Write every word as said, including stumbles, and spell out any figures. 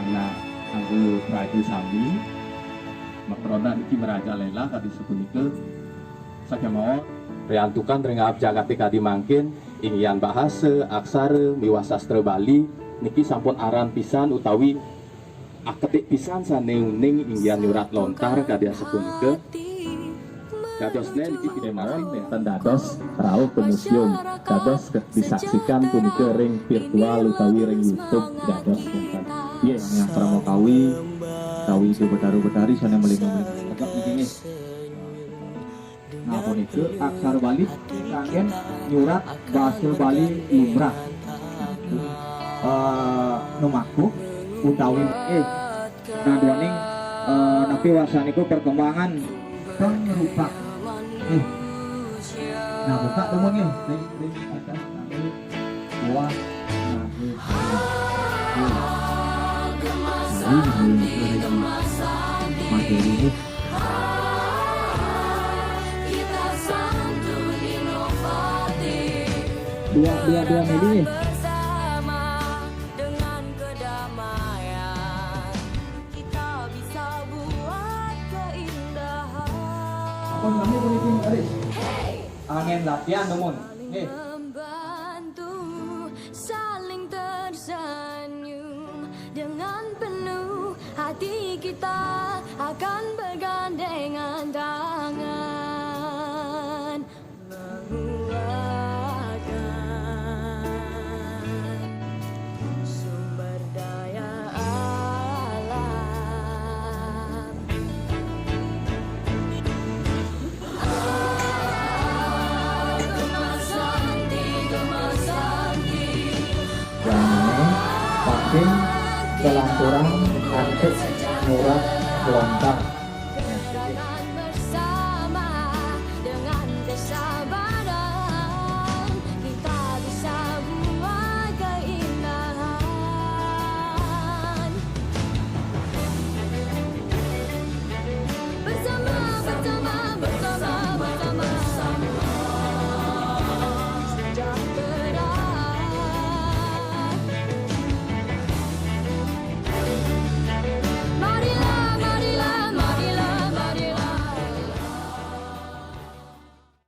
Nah, kanggo praja sami, makrana niki merajalela kadi sapunika, sakemawon. Riantukan ring aab jagate kadi mangkin, inggihan bahasa, aksara, miwah sastra Bali niki sampun aran pisan utawi akedik pisan sane uning inggihan nyurat lontar kadi asapunika. Dadosne niki kemawon nenten dados rauh ke museum, dados ke-, disaksikan punika ring virtual utawi ring YouTube dados nenten. Nggih, yang parama kawi, kawi Ida Betara Betari sane melinga-melinga. Nggih. Nah, punika aksara Bali kanggen nyurat basa Bali lumrah. Eh, numakuh utawi, eh, nah, duaning, eh, napi wasanika perkembangan pengrupak. Eh. Nah, buka dulu nih. Ring, ring, atas, nah, ring. Wah, nah, ring. Nah, ring, ring, ring. Materi nih. Dua, dua, dua mili. Apa namanya, Aris? Angin latihan, dumun. Nih. Membantu saling tersenyum dengan penuh hati kita akan bergandengan tangan menguatkan sumber daya alam. Jane, pakin kelanturan antuk nyurat lontar.